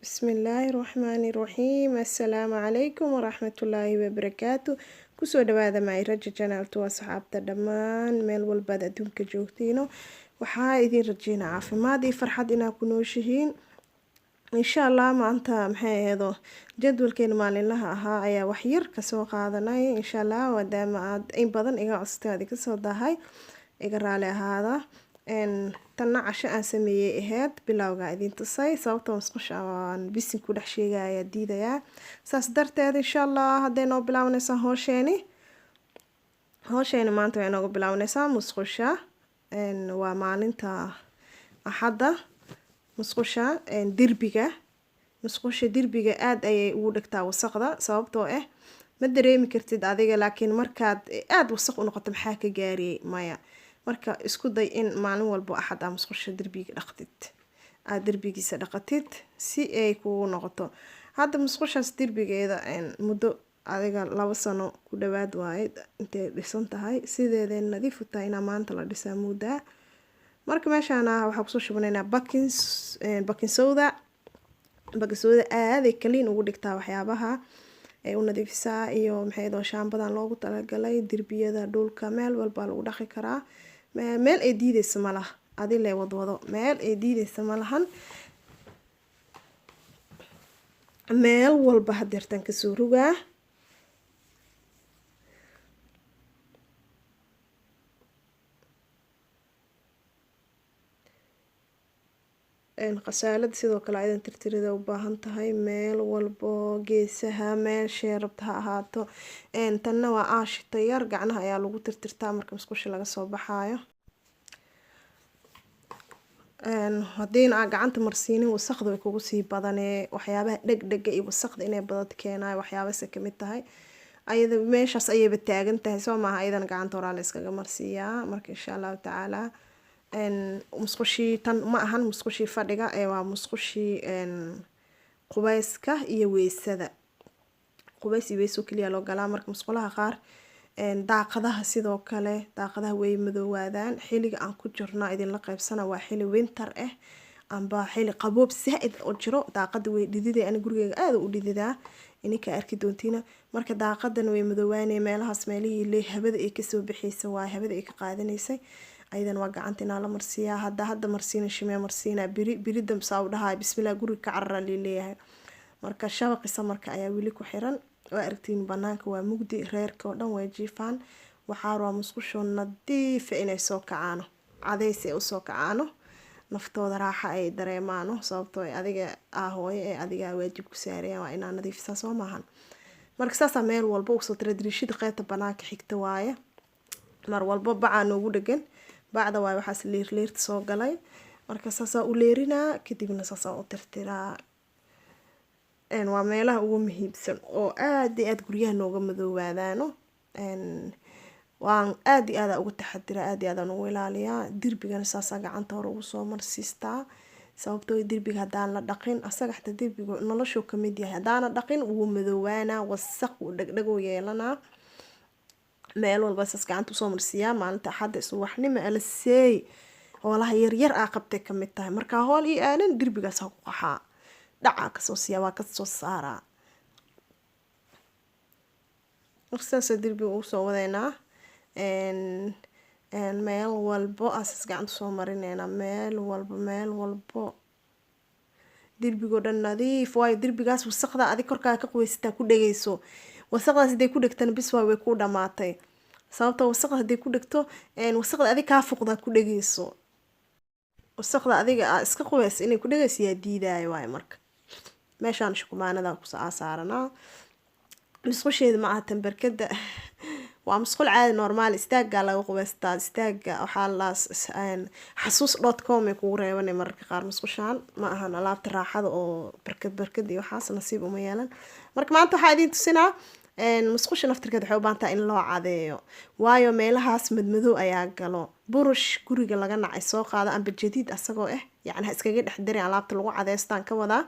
Bismillaahi Raxmaani Raxiim. Assalaamu calaykum waraxmatullaahi wabarakaatu. Kusoo dhawaada Mairaja Channel. Waa asxaabta dhammaan meel walbaad adduunka joogtiino, waxaa idin rajeynaa caafimaad iyo farxad inaa ku nooshihiin, insha Allah. Maanta maxay aheedo, jadwalkeena maalinlaha ahaa ayaa wax yar kasoo qaadanay, insha Allah, maadaama aad in badan iga codstay, aad iga soo dahay, iga raali ahaada. Tanna casho aan sameeyey aheyd, bilowgaa idin tusay. Sababta musqusha aan bisin ku dhex sheegaya diidayaa, saas darteed, insha Allah, hadday noo bilaabanaysaa hoosheeni. Hoosheeni maanta way nooga bilaabanaysaa musqusha. Waa maalinta Axadda. Musqusha derbiga, musqusha derbiga aada ayay ugu dhigtaa wasaqda, sababtoo ah ma dareemi kartid adiga, laakiin markaad aada wasaq u noqoto, maxaa ka gaariyey? Maya. Marka isku day in maalin walbo Axad aa musqusha derbiga dhaqdid, aada derbigiisa dhaqatid, si ay kugu noqoto. Hadda musqushaas derbigeeda muddo adiga 2 sano ku dhawaad waaye intay dhisan tahay, sideeday nadiif u tahay, inaa maanta la dhisaa muddaa. Marka meeshaan waxaa kusoo shubanaynaa baking soda. Baking soda aaday clean ugu dhigtaa, waxyaabaha ay u nadiifisaa, iyo maxay doo shaambadan loogu talagalay derbiyada, dhulka, meel walbaa lagu dhaqi karaa. Meel ay diideysa ma laha, adi lee wadwado, meel ay diideysa ma lahan. Meel walba hadeertaan kasoo rogaa. Qasaalada sidoo kale ayadan tirtirida u baahan tahay, meel walbo, geesaha, meeshee rabta ha ahaato. Tanna waa aashita yar, gacnaha ayaa lagu tirtirtaa marka musqusha laga soo baxaayo. Haddiina aa gacanta marsiinin, wasaqda way kugu sii badanee. Waxyaabaha dhegdhega iyo wasaqda inay badad keenayo waxyaabase kamid tahay. Ayada meeshaas ayayba taagan tahay, soo maaha? Ayadana gacanta horaa la iskaga marsiiyaa. Marka, insha Allahu tacaala, musqushii tan ma ahan musqushii fadhiga ee waa musqushii qubayska iyo weysada. Qubays iyo weyso keliya loo galaa. Marka musqulaha qaar, daaqadaha sidoo kale, daaqadaha way madoowaadaan. Xiliga aan ku jirna idinla qaybsana waa xili winter ah amba xili qaboob saa-id oo jiro. Daaqada way dhididay. Ani gurigeyga aada u dhididaa, ininka arki doontiina. Marka daaqadana way madoowaanay meelahaas, meelihii le habada ay kasoo bixaysa, waa habada ay ka qaadanaysay. Ayadana waa gacanta inaa la marsiiyaa. Hadda marsiina, shimee marsiina, biri biri damsaa u dhahay, bismillah, guriga ka carara leeyahay. Marka shabaqisa marka ayaa weli ku xiran, waa aragtiin. Banaanka waa mugdi, reerka oo dhan way jiifaan. Waxaa rabaa musqushoo nadiifa inay soo kacaano, cadays ay usoo kacaano, naftooda raaxa ay dareemaano, sababtoo adiga ah hooyo ee adiga waajib ku saarayaan waa inaa nadiifisaa, soo maahan? Marka saasaa meel walba usoo tira. Dariishada qeybta banaanka xigta waaye. Mar walbo bacaa noogu dhegan, bacda waaye waxaas leer leerta soo galay. Marka saasaa u leerinaa, kadibna saasaa u tirtiraa. Waa meelaha ugu muhiimsan oo aada iyo aada guryaha nooga madoowaadaano. Waan aada iyo aada uga taxadiraa, aada iyo aadaan ugu ilaaliyaa. Derbigana saasaa gacanta hore ugu soo marsiistaa, sababtoo derbiga haddaan la dhaqin, asaga xataa derbiga noloshuu kamid yahay, haddaana dhaqin wuu madoowaanaa, wasaq wuu dhegdheguu yeelanaa. Meel walba saas gacanta usoo marsiiyaa. Maalinta Axadda subaxnimo alaseey hoolaha yaryar aa qabtay kamid tahay. Markaa hool io aadan derbigaas ha ku qaxaa, dhacaa kasoo siiya, waa kasoo saaraa. Marka saasa derbiga ugu soo wadeynaa. Meel walbo asaas gacanta soo marineynaa, meel walbo, meel walbo, derbigoo dhan nadiif. Waayo derbigaas wasaqda adig korkaa ka qubaysataa ku dhegeyso. Wasaqdaas haday ku dhegtana, bis waay, way ku dhamaatay. Sababta wasaqda hadday ku dhegto, wasaqda adig kaa fuqdaa ku dhegeyso, wasaqda adiga aa iska qubaysa inay ku dhegeyso yaa diidaayo waayo. Marka meeshaan shukumaanada ku saaranaa. Musqusheeda ma aha tan barkada, waa musqul caadi, normal, istaaggaa laga qubaystaa. Istaaga waxaa la xasuus.com ay kugu reebanay mararka qaar. Musqushaan ma ahan alaabta raaxada oo barkad barkad iyo waxaas nasiib uma yeelan. Marka maanta waxaa idiin tusinaa musqusha naftirkeed waxay u baahan tahay in loo cadeeyo, waayo meelahaas madmadow ayaa galo. Burush guriga laga nacay soo qaada, amba jadiid asagoo ah, yacni ha iskaga dhex darin alaabta lagu cadeystaan ka wadaa.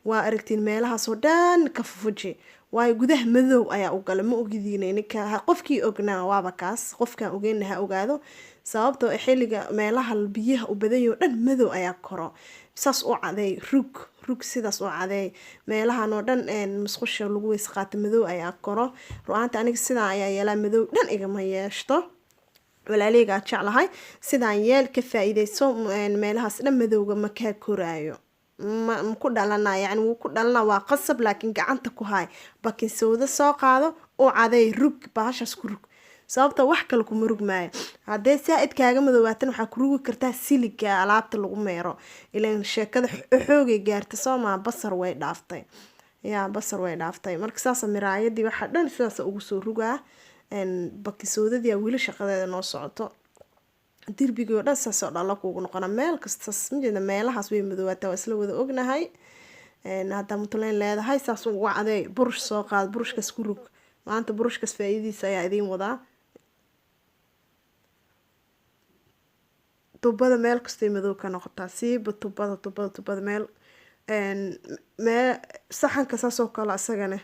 Waa aragtiin, meelahaasoo dhan ka fufuji, waayo gudaha madow ayaa u gala. Ma ogidiina ninka, qofkii ognaa waaba kaas, qofkaan ogeyna ha ogaado. Sababtoo xilliga meelaha biyaha u badanyaho dhan madow ayaa koro. Saas u cadeey, rug. Rug sidaas oo cadeey meelahan oo dhan. Musqusha lagu weys qaato madow ayaa koro. Ru-aanta aniga sidaan ayaa yeelaa, madow dhan igama yeeshto. Walaaleygaa jeclahay, sidaan yeel, ka faa-iideyso. Meelahaas dhan madowga ma kaa koraayo, ma ku dhalana, yani wuu ku dhalana, waa qasab, laakiin gacanta ku haay. Baking soda soo qaado, u caday, rug bahashaas ku rug, sababta wax kale kuma rugmaayo. Haddee saa-id kaaga madoobaatan, waxaa ku rugi kartaa siliga alaabta lagu meero. Ilan sheekada xoogay gaarta, soo maa? Basar way dhaaftay, yaa basar way dhaaftay. Marka saasa miraayadii waxaa dhan sidaas ugu soo rugaa. Baking sodadii weli shaqadeeda noo socoto. Derbigii oo dhan saasoo dhalo kuugu noqona meel kasta. Majeeda, meelahaas way madoobaataa, waa isla wada ognahay. Haddaa mutuleyn leedahay, saas ugu cadeey. Burush soo qaad, burushkaas ku rug. Maanta burushkaas faa-iidadiisa ayaa idiin wadaa. Tubada meel kastay madow ka noqotaa, siiba tubada, tubada, tubada meel mee saxanka saasoo kale isagana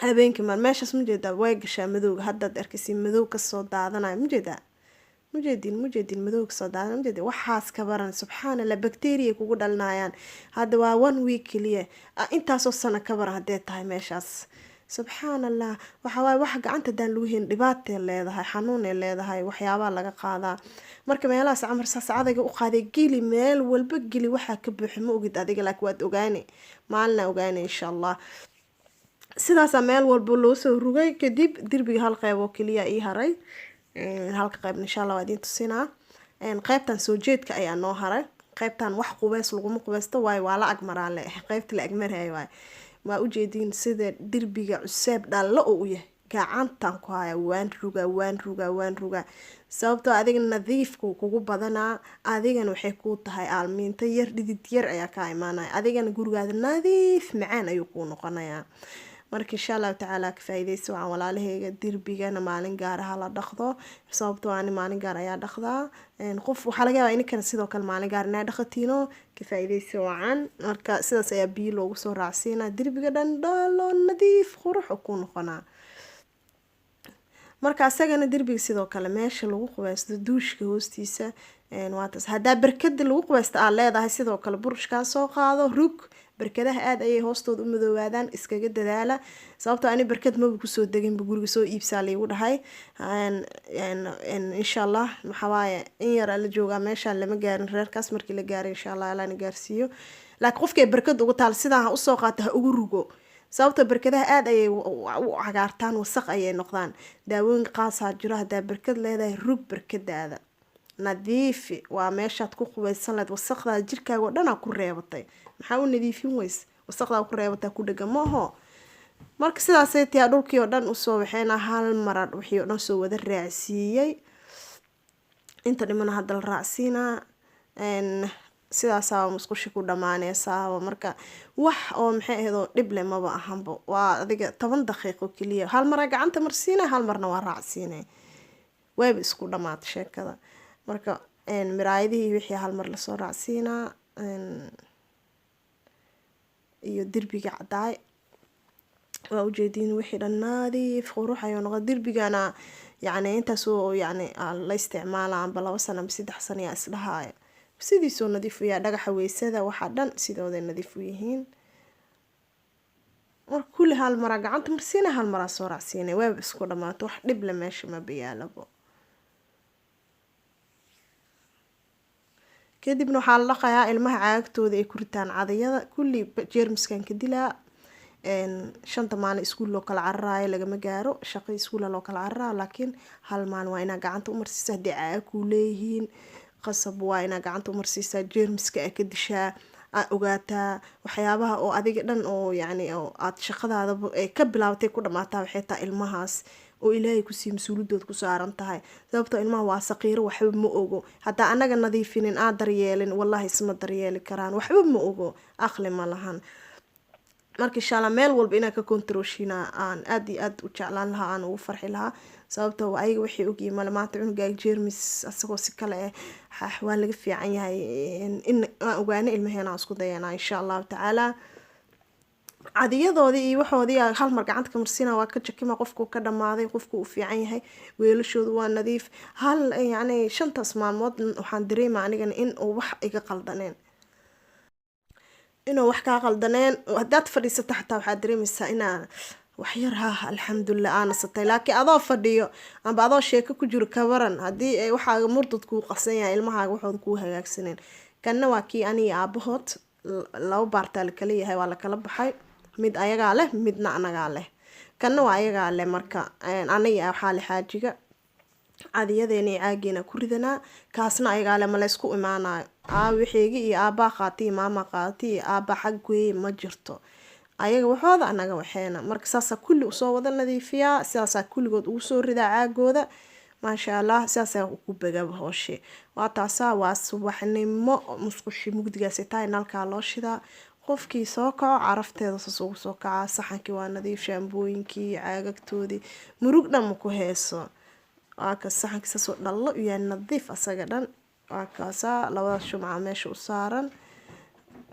habeenkii maar meeshaas majeedaa, way gashaa madowga. Haddaad arkaysi madow kasoo daadanayo, majeedaa, mujeedin, mujeedin, madow kasoo daadanayo, majeedin. Waxaas ka baran, subxaan Allah, bacteria kugu dhalinayaan. Hadda waa one week keliya, intaasoo sano ka baran haddee tahay meeshaas. Subxaan Allah, waxa waaye waxa gacanta hadaan lagu helin dhibaatay leedahay, xanuunay leedahay, waxyaabaa laga qaadaa. Marka meelahaas camar saas cadayga u qaaday, geli meel walba, geli. Waxaa ka buuxa ma ogid adiga, laakiin waad ogaane, maalina ogaane, insha Allah. Sidaasaa meel walba loo soo rugay. Kadib derbiga hal qeyb oo keliya ii haray. Halka qeybna insha Allah waa idiin tusinaa. Qeybtan soo jeedka ayaa noo haray. Qeybtan wax qubeys laguma qubeysto, waayo waa la agmaraa le, qeybta la agmaraya waay. Waa ujeediin sida derbiga cuseeb dhallo oo u yahay. Gacantan ku haya, waan rugaa, waan rugaa, waan rugaa, sababtoo adiga nadiifka kugu badanaa. Adigana waxay kuu tahay aalmiinto yar, dhidid yar ayaa kaa imaanaya. Adigana gurigaada nadiif macaan ayuu kuu noqonayaa. Marka insha Allahu tacaala ka faa-iideysa waxaan, walaalaheyga. Derbigana maalin gaar aha la dhaqdo, sababtoo ani maalin gaar ayaa dhaqdaa. Qof waxaa laga yaabaa ininkana sidoo kale maalin gaar inaa dhaqatiino. Ka faa-iideysa wacan. Marka sidaas ayaa biyo loogu soo raacsiinaa. Derbiga dhan dhalo nadiif qurux ku noqonaa. Marka asagana derbiga sidoo kale meesha lagu qubeysto, duushka hoostiisa, waataas. Haddaa barkada lagu qubeysto aad leedahay, sidoo kale burushkaa soo qaado, rug. Barkadaha aada ayay hoostooda u madoobaadaan, iskaga dadaala, sababtoo ani barkad maba kusoo deginba, guriga soo iibsaa laygu dhahay. Insha Allah, maxawaaye, in yaraa la joogaa, meeshaan lama gaarin reerkaas. Markii la gaaray, insha Allah, Allahna gaarsiiyo. Laakiin qofkay barkad ugu taal, sidaa ha usoo qaata, ha ugu rugo, sababtoo barkadaha aada ayay u cagaartaan, wasaq ayay noqdaan. Daawooyin qaasaa jiro. Haddaa barkad leedahay, rug barkadaada, nadiifi. Waa meeshaad ku qubaysan lahayd. Wasaqdaa jirkaaga oo dhan aa ku reebatay, maxaa u nadiifin weys? Wasaqdaa ku reebataa, ku dhega maaho. Marka sidaasay tiyaa dhulkii oo dhan usoo waxayna hal mara wixii oo dhan soo wada raacsiiyey. Inta dhimana hadda la raacsiinaa. Sidaasaa musqusha ku dhamaaneysaaba. Marka wax oo maxay ahayd oo dhib leh maba ahanbo. Waa adiga 10 daqiiqo keliya. Hal maraa gacanta marsiinay, hal marna waa raacsiinay, waaba isku dhamaatay sheekada. Marka miraayadihii wixii hal mar lasoo raacsiinaa iyo derbiga cadaay, waa ujeediin wixii dhan nadiif qurux ayuu noqday. Derbigana yacni intaasoo yacni la isticmaala, amba 2 sano amba 3 sano yaa isdhahaaya, sidiisoo nadiif u yahay. Dhagaxa weysada waxaa dhan sidooday nadiif u yihiin. Marka kulli hal maraa gacanta marsiina, hal maraa soo raacsiinay, waaba isku dhamaato. Wax dhib le meesha maba yaalabo. Kadibna waxaa la dhaqayaa ilmaha caagtooda ay ku ritaan cadayada. Kulli jeermiskan ka dilaa. Shanta maalin iskuul loo kala cararaayo lagama gaaro, shaqo iskuula loo kala cararaa, laakiin hal maalin waa inaa gacanta umarsiisa. Haddii caag kuu leeyihiin, qasab waa inaa gacanta umarsiisaa, jeermiska aa ka dishaa, aa ogaataa waxyaabaha oo adiga dhan oo yacni oo aad shaqadaadaba ay ka bilaabatay ku dhamaataa. Waxay tahay ilmahaas oo Ilaahay kusii mas-uuliyadooda ku saaran tahay, sababtoo ilmaha waa saqiiro, waxba ma ogo. Haddaa anaga nadiifinin, aan daryeelin, wallahi isma daryeeli karaan, waxba ma ogo, aqli ma lahan. Marka insha Allah meel walba inaan ka controlshina aan aada iyo aada u jeclaan lahaa, aan ugu farxi lahaa, sababtoo ayaga waxay ogyihiin male. Maanta cunugaaga jeermis asagoo si kale ah waa laga fiican yahay in aan ogaano ilmaheena, aan isku dayanaa, insha Allahu tacaala. Cadiyadoodii iyo waxoodii hal mar gacanta ka marsina, waa ka jakima. Qofku ka dhamaaday, qofku u fiican yahay, weelashoodu waa nadiif. Hal yacni shantaas maalmood waxaan dareema anigana in uu wax iga qaldaneen. Inuu wax kaa qaldaneen haddaad fadhiisato xataa waxaad dareemaysaa inaa wax yar, ha, alxamdulilah, aa nasatay. Laakiin adoo fadhiyo amba adoo sheeko ku jiro, kabaran haddii ay waxaaga murdad kuu qasan yahay, ilmahaaga waxooda kuu hagaagsaneen. Kanna waa kii aniga aabahood. Laba baartaa lakala yahay, waa lakala baxay. Mid ayagaa leh, midna anagaa leh. Kanna waa ayagaa leh. Marka aniga waxaa leh xaajiga, cadiyadeena iyo caageena ku ridanaa. Kaasna ayagaa leh, ma laysku imaanayo. Wixeegi iyo aabbaa qaatay iyo maamaa qaadatay iyo aabbaa xag weeye, ma jirto. Ayaga waxooda, anaga waxeena. Marka saasaa kulli usoo wada nadiifiyaa, sidaasaa kulligood ugu soo ridaa caagooda. Maasha Allah, sidaasaa ku bagaba hooshi. Waa taasaa, waa subaxnimo. Musqushi mugdigaasi tahay, nalkaa loo shidaa. Qofkii soo kaco carafteeda saas ugu soo kacaa. Saxankii waa nadiif, shaambooyinkii, caagagtoodii, murug dhan ma ku heeso. Waa ka saxankii saasoo dhallo u yahay, nadiif asaga dhan. Waa kaasaa labadaas shumaca meesha u saaran.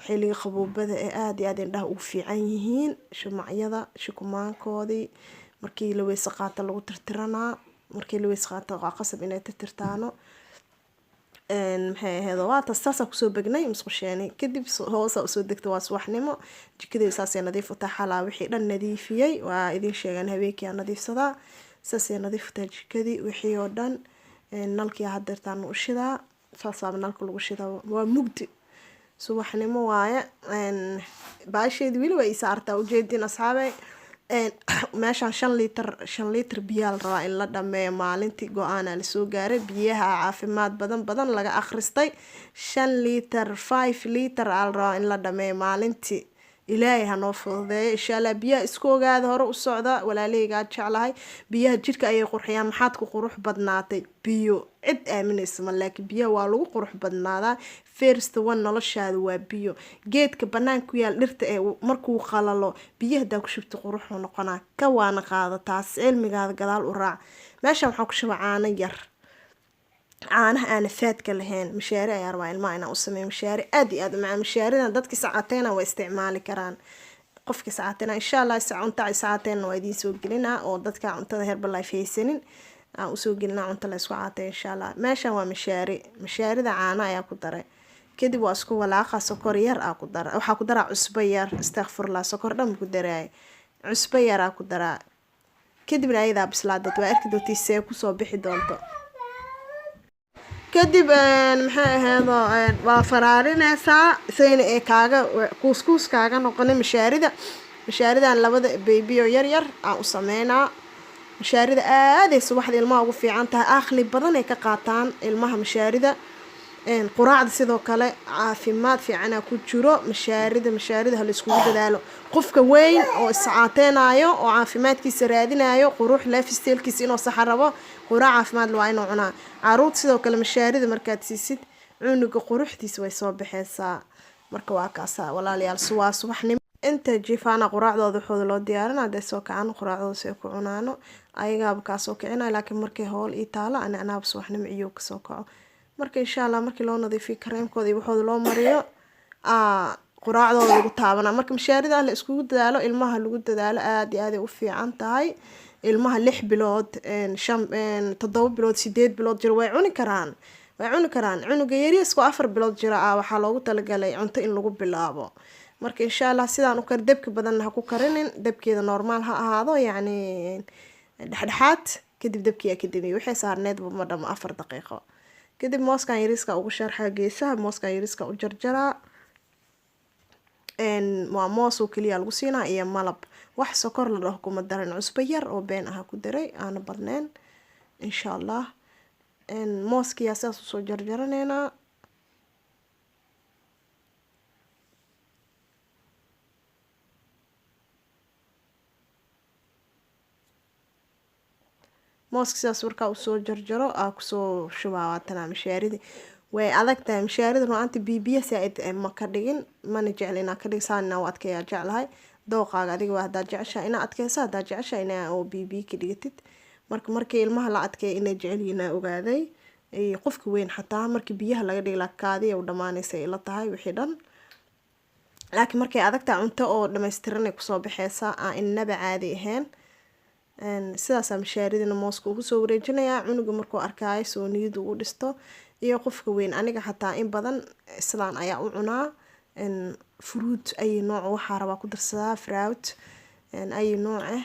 Xilliga qaboobada ee aada iyo aada indhaha ugu fiican yihiin shumacyada. Shukumaankoodii markii la weyse qaata lagu tirtiranaa. Markii la weyse qaata waa qasab inay tirtirtaano. Maxay ahayd, waa taas, saasaa kusoo begnay musqusheeni. Kadib hoosaa usoo degta, waa subaxnimo. Jikadii saasay nadiif u tahay. Xalaa wixii dhan nadiifiyey, waa idin sheegaan, habeenkii aa nadiifsadaa. Saasay nadiif u tahay jikadii, wixii oo dhan. Nalkii hadeertaan u shidaa, saasaaba nalka lagu shidaa. Waa mugdi, subaxnimo waaye. Baasheedi weli waa ii saartaa, ujeedin asxaabey. Meeshaan 5 liitar, 5 liitar biyaa la rabaa in la dhameeyo maalintii. Go-aanaa lasoo gaaray, biyaha caafimaad badan badan laga akhristay. 5 liitar, 5 liitar aa la rabaa in la dhameeyo maalintii. Ilaahay hanoo fududeeyo, insha Allah. Biyaha isku ogaada, hore u socda, walaalahaygaa jeclahay. Biyaha jidhka ayay qurxiyaan. Maxaad ku qurux badnaatay? Biyo. Cid aaminaysa ma, laakiin biyaha waa lagu qurux badnaadaa. First one noloshaada waa biyo. Geedka banaanka ku yaal, dhirta ee markuu qalalo, biyo hadaa ku shubta quruxuu noqonaa. Ka waana qaada taas, cilmigaada gadaal u raac. Meeshan waxaan ku shuba caano yar, caanaha aana faadka lahayn. Mishaari ayaa rabaa ilmaha inaan u sameeyo, mishaari aad iyo aad u macaan. Mishaaridan dadka iscaateyna waa isticmaali karaan, qofka iscaateyna, insha Allah. Cunta iscaateyna waa idiin soo gelinaa, oo dadka cuntada Herbalife haysanin aan usoo gelinaa cunto la isku caatay, insha Allah. Meeshan waa mishaari. Mishaarida caano ayaa ku daray, kadib waa isku walaaqa. Sokor yar aa ku dara, waxaa ku daraa cusbo yar. Istakfurlah, sokor dhan ku daraay, cusbo yar aa ku daraa. Kadibna ayadaa bislaadad, waa arki doontii see kusoo bixi doonto. Kadib maxay aheedo, waa faraarineysaa sayna ee kaaga kuuskuus kaaga noqonin mishaarida. Mishaaridan labada baby oo yar yar aan u sameynaa. Mishaarida aaday subaxda ilmaha ugu fiican tahay, aqli badan ay ka qaataan ilmaha mishaarida. Quraacda sidoo kale caafimaad fiicana ku jiro mishaarida. Mishaarida ha laiskugu dadaalo. Qofka weyn oo iscaateynayo oo caafimaadkiisa raadinayo, qurux, lifestylekiisa inuu saxa rabo, quraac caafimaad waa inuu cunaa. Caruurta sidoo kale mishaarida markaad siisid cunuga, quruxdiisa way soo baxeysaa. Marka waa kaasa, walaalayaal, waa subaxnimo. Inta jiifaana quraacdooda waxooda loo diyaarina. Hadday soo kacaan, quraacdooda si ay ku cunaano, ayagaaba kaasoo kicinaya. Laakiin markay howl ii taalo, ani anaaba subaxnimo iyuu kasoo kaco. Marka insha Allah markii loo nadiifiyo, kareemkooda iyo waxooda loo mariyo, quraacdooda lagu taabanaa. Marka mishaarida la iskugu dadaalo, ilmaha lagu dadaalo, aada iyo aaday u fiican tahay. Ilmaha 6 bilood, 5, 7 bilood, 8 bilood jira way cuni karaan, way cuni karaan. Cunuga yariiskoo 4 bilood jira ah waxaa loogu talagalay cunto in lagu bilaabo. Marka insha Allah sidaan u kar. Debka badanna ha ku karinin, debkeeda normal ha ahaado, yacni dhexdhexaad. Kadib debkiyaa ka damiyey, waxay saarneedba ma dhamo 4 daqiiqo. Kadib mooskan yariiska ugu sharxaa geesaha, mooskan yariiska u jarjaraa. Waa moos oo keliya lagu siinaa iyo malab, wax sokor la dhaho kuma daran. Cusbo yar oo been aha ku daray, aana badneen, insha Allah. Mooskiyaa sidaas usoo jarjaraneynaa. Mooska sidaas markaa usoo jarjaro aa kusoo shubaa. Waatanaa mishaaridii, way adag tahay mishaarida runaanti. Bibiya saa-id ma ka dhigin, mana jecli inaa ka dhig, saan inaa u adkeeyaa jeclahay. Dooqaaga adiga waa, haddaad jeceshahay inaa adkeyso, haddaad jeceshahay inaa oo bibiya ka dhigatid. Marka markii ilmaha la adkeeya inay jecel yihiin aa ogaaday, qofka weyn xataa. Markii biyaha laga dhigi lahaa, kaadiya u dhamaanaysa ila tahay wixii dhan. Laakiin markay adagtahay, cunto oo dhammaystiranay kusoo baxeysaa aan inaba caadi ahayn. Sidaasaa mishaaridina mooska ugu soo wareejinayaa cunuga markuu arkaayo, soo niyadu ugu dhisto, iyo qofka weyn. Aniga xataa in badan sidaan ayaa u cunaa. Fruit ay nooc waxaa rabaa ku darsadaa, fruit ay nooc ah.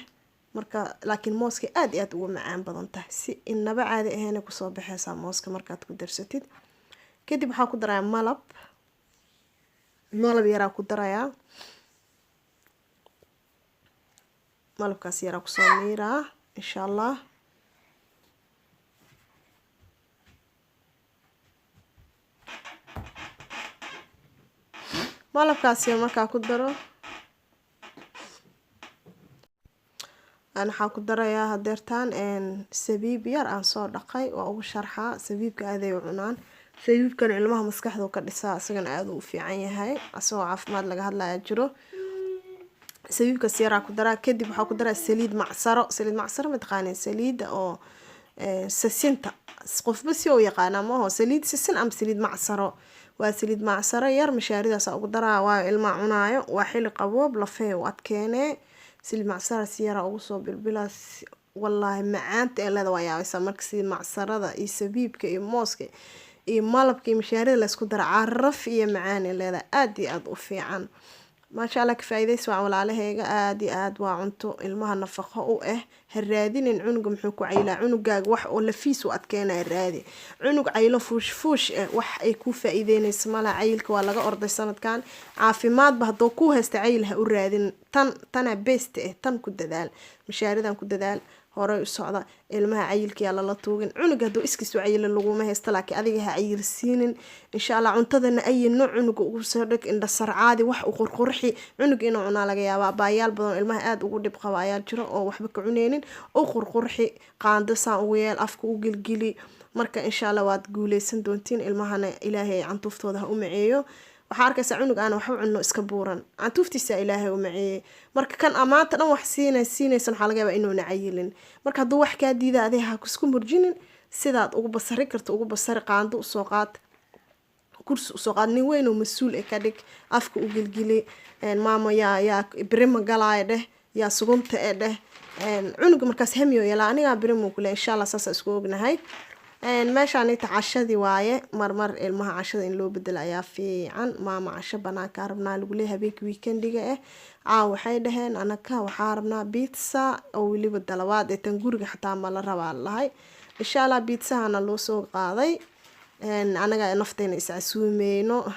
Marka laakiin mooska aad iyo aad ugu macaan badan tahay, si inaba caadi ahayn kusoo baxaysaa mooska markaad ku darsatid. Kadib waxaa ku darayaa malab, malab yaraa ku darayaa, malabkaas yaraa kusoo miiraa insha Allah. Malabkaas yar markaa ku daro, waxaan ku darayaa hadeertaan sabiib yar aan soo dhaqay. Waa ugu sharxaa, sabiibka aaday u cunaan. Sabiibkana ilmaha maskaxda ka dhisaa, isagana aada u fiican yahay, asagoo caafimaad laga hadlaya jiro. Sabiibkaas yaraa ku daraa. Kadib waxaa ku daraa saliid macsaro. Saliid macsaro ma taqaaneen? Saliida oo sisinta, qofba si uu yaqaanaa maaho, saliid sisin ama saliid macsaro. Waa saliid macsaro yar mashaaridaas ugu daraa, waayo ilmaha cunaayo, waa xili qaboob, lafee u adkeenee. Saliid macsara si yaraa ugu soo bilbilaa. Wallaahi macaanta ee leeda waa yaabaysaa. Marka saliid macsarada iyo sabiibka iyo mooska iyo malabka iyo mashaarida laysku dara, caraf iyo macaan ee leedahay, aada iyo aada u fiican. Maasha Allah, ka faa'iidaysi waa walaalaheyga. Aada iyo aad waa cunto ilmaha nafaqo u ah. Ha raadinin cunuga muxuu ku cayilaa. Cunugaaga wax oo lafiis u adkeynaya raadi. Cunug cayilo fuush fuush ah wax ay ku faa'iideynayso malaha. Cayilka waa laga orday sanadkan. Caafimaadba hadduu ku haysta, cayil ha u raadin. Tan tana best ah, tan ku dadaal, mashaaridan ku dadaal, horey u socda. Ilmaha cayilkayaa lala tuugin. Cunuga hadduu iskiis u cayilo laguma haysto, laakiin adiga ha cayil siinin insha Allah. Cuntadana ayi nooc cunuga ugu soo dhig, indha sarcaadi, wax u qurqurxi cunuga inuu cunaa laga yaabaa. Baayaal badan ilmaha aada ugu dhib qaba ayaa jiro oo waxba ka cuneynin. U qurqurxi, qaando saan ugu yeel, afka u gelgeli. Marka insha Allah waad guuleysan doontiin. Ilmahana Ilaahay cantuuftooda ha u maceeyo. Waxaa arkaysaa cunug aan waxba cunno, iska buuran, cantuuftiisa Ilaahay u maceeyey. Marka kan amaanta dhan wax siina siinaysan, waxaa laga yaabaa inuuna cayilin. Marka hadduu wax kaa diida, adiga ha isku murjinin. Sidaad ugu basari karto ugu basari. Qaando usoo qaad, kursi usoo qaad, nin weyn oo mas-uul e ka dhig, afka u gelgeli. Maamo yaa birima galaaya dheh, yaa sugunta e dheh. Cunuga markaas hamiyo yalaa, anigaa birimu kule. Insha Allah saasa isku ognahay. Meeshaanita cashadii waaye. Marmar ilmaha cashada in loo bedelo ayaa fiican. Maama, casho banaankaa rabnaa lagu leeyahay habeenka weekendiga ah. Caawa waxay dhaheen, anaka waxaa rabnaa pizza oo weliba dalawaad ee tan guriga xataa ma la rabaa lahay. Insha Allah pizzahana loo soo qaaday, anaga nafteena iscasuumeyno.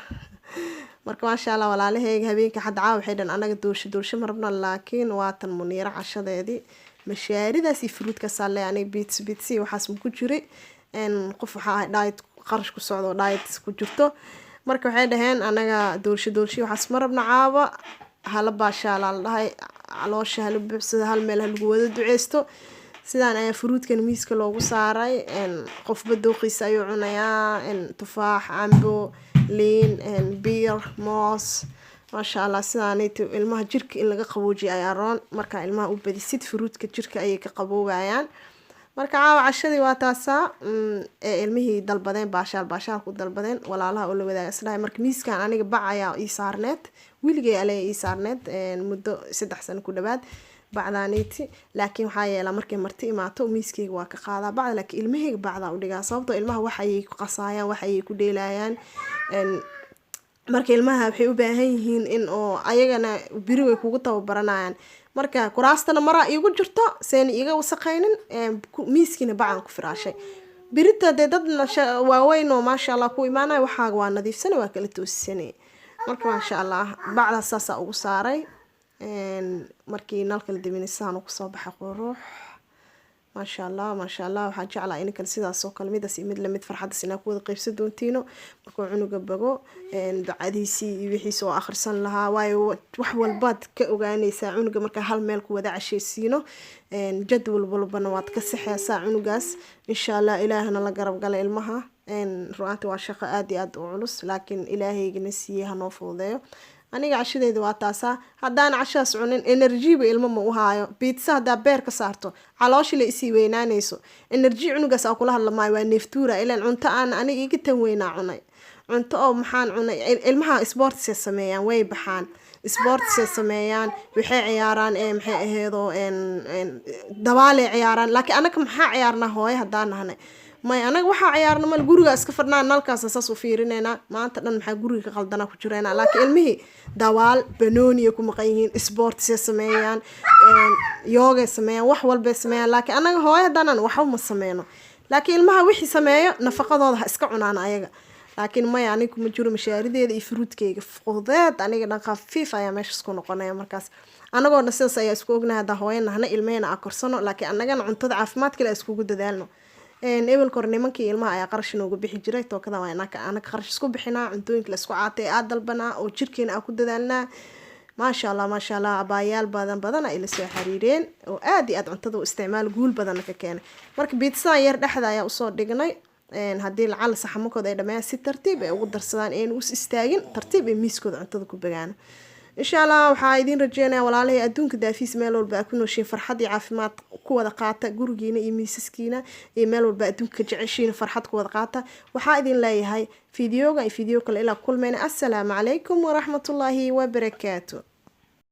Marka maasha Allah walaalaheyga, habeenka xadda caawa waxay dhaheen, anaga doorsho doorsho ma rabno. Laakiin waatan Muniiro cashadeedii, mashaaridaas iyo fruitkaasaa le. Aniga pizza pizza waxaas ma ku jiray. Qof waxaa ahay diet qarash ku socdo, diet ku jirto. Marka waxay dhaheen, anaga doorsho doorsho waxaas ma rabno, caawa hala baashaalaa la dhahay, caloosha hala buuxsado, hal meel ha lagu wada duceysto. Sidaan ayaa fruitkan miiska loogu saaray. Qofba dooqiisa ayuu cunayaa: tufaax, cambo, liin, biir, moos. Maasha Allah, sidaanayto ilmaha jirka in laga qaboojiyo ayaa roon. Marka ilmaha u badisid fruitka, jirka ayay ka qaboobayaan. Marka caawa cashadii waa taasaa ee ilmihii dalbadeen, baashaal baashaal ku dalbadeen, walaalaha oo la wadaaga isdhahay. Marka miiskan aniga bac ayaa ii saarneed, weligay ale ii saarneed muddo 3 sano ku dhawaad bacdaaniiti. Laakiin waxaa yeelaa, markay marti imaato miiskayga waa ka qaadaa bacda, laakiin ilmahayga bacdaa u dhigaa, sababtoo ilmaha wax ayay ku qasaayaan, wax ayay ku dheelayaan. Marka ilmaha waxay u baahan yihiin in oo ayagana beri way kugu tababaranayaan. Marka kuraastana maraa iigu jirto seena iiga wasaqaynin, miiskiina bacaan ku firaashay. Berita dee dad waaweyn oo maasha Allah ku imaanaya, waxaaga waa nadiifsana, waa kala toosisanay. Marka maasha Allah bacdaas saasaa ugu saaray. Markii nalka la daminay sidaan kusoo baxay qurux. Maasha Allah, maasha Allah. Waxaan jeclaa in kale sidaas oo kale, midaas iyo mid lamid farxaddaas inaa ku wada qeybsan doontiino. Markuu cunuga bago, ducadiisii iyo wixiisa oo akhrisan lahaa, waayo wax walbaad ka ogaanaysaa cunuga markaa hal meel ku wada cashaysiino. Jadwal walbana waad ka sixeysaa cunugaas insha Allah. Ilaahna la garab gala ilmaha. Ru'aanti waa shaqo aada iyo aada u culus, laakiin Ilaahaygana siiyey hanoo fududeeyo. Aniga cashadeeda waa taasaa. Haddaan cashaas cunin, energyba ilmo ma u haayo. Pizza haddaa beer ka saarto, calooshi la isii weynaanayso, energy cunugaas aa kula hadla maayo, waa neeftuura. Ilaan cunto aan aniga iga tan weynaa cunay, cunto oo maxaan cunay. Ilmaha sportsay sameeyaan, way baxaan, sportsay sameeyaan, waxay ciyaaraan ee maxay aheedoo dabaalay ciyaaraan. Laakiin anaka maxaa ciyaarnaa hooyo haddaan nahnay? May, anaga waxaa ciyaarna mal, guriga iska fadhnaa, nalkaasa saas u fiirineynaa, maanta dhan maxaa guriga ka qaldanaa ku jireynaa. Laakiin ilmihii dawaal, banooniya ku maqan yihiin, sportsay sameeyaan, yoogay sameeyaan, wax walbay sameeyaan. Laakiin anaga hooyo hadaanan waxba ma sameyno. Laakiin ilmaha wixii sameeyo nafaqadooda ha iska cunaan ayaga. Laakiin maya, aniga kuma jiro. Mashaarideeda iyo fruitkeyga fudeed, aniga dhan khafiif ayaa meeshaas ku noqonaya. Markaas anagoo dhan sidaas ayaa isku ognahay. Haddaa hooyo nahna, ilmehena aa korsano, laakiin annagana cuntada caafimaad kale iskugu dadaalno. Ebelka hore nimankii ilmaha ayaa qarash inooga bixi jiray. Tookada waa anaga qarash isku bixinaa, cuntooyinka la isku caatay aa dalbanaa oo jirkeena aa ku dadaalnaa. Maasha Allah, maasha Allah, abaayaal badan badan ay la soo xiriireen oo aad iyo aad cuntada u isticmaal guul badanna ka keenay. Marka pizzadan yar dhexda ayaa usoo dhignay. Haddii lacala saxamakooda ay dhameeyaan, si tartiib ay ugu darsadaan, ayna us istaagin, tartiib ay miiskooda cuntada ku bagaan, insha Allah. Waxaa idiin rajeynaya, walaalahey adduunka daafiis meel walba aa ku nooshiin, farxad iyo caafimaad ku wada qaata gurigiina iyo miisaskiina iyo meel walba adduunka ka jeceshiina, farxad ku wada qaata. Waxaa idin leeyahay, videoga iyo video kale ilaa kulmayna, assalaamu calaykum waraxmatullaahi wabarakaatu.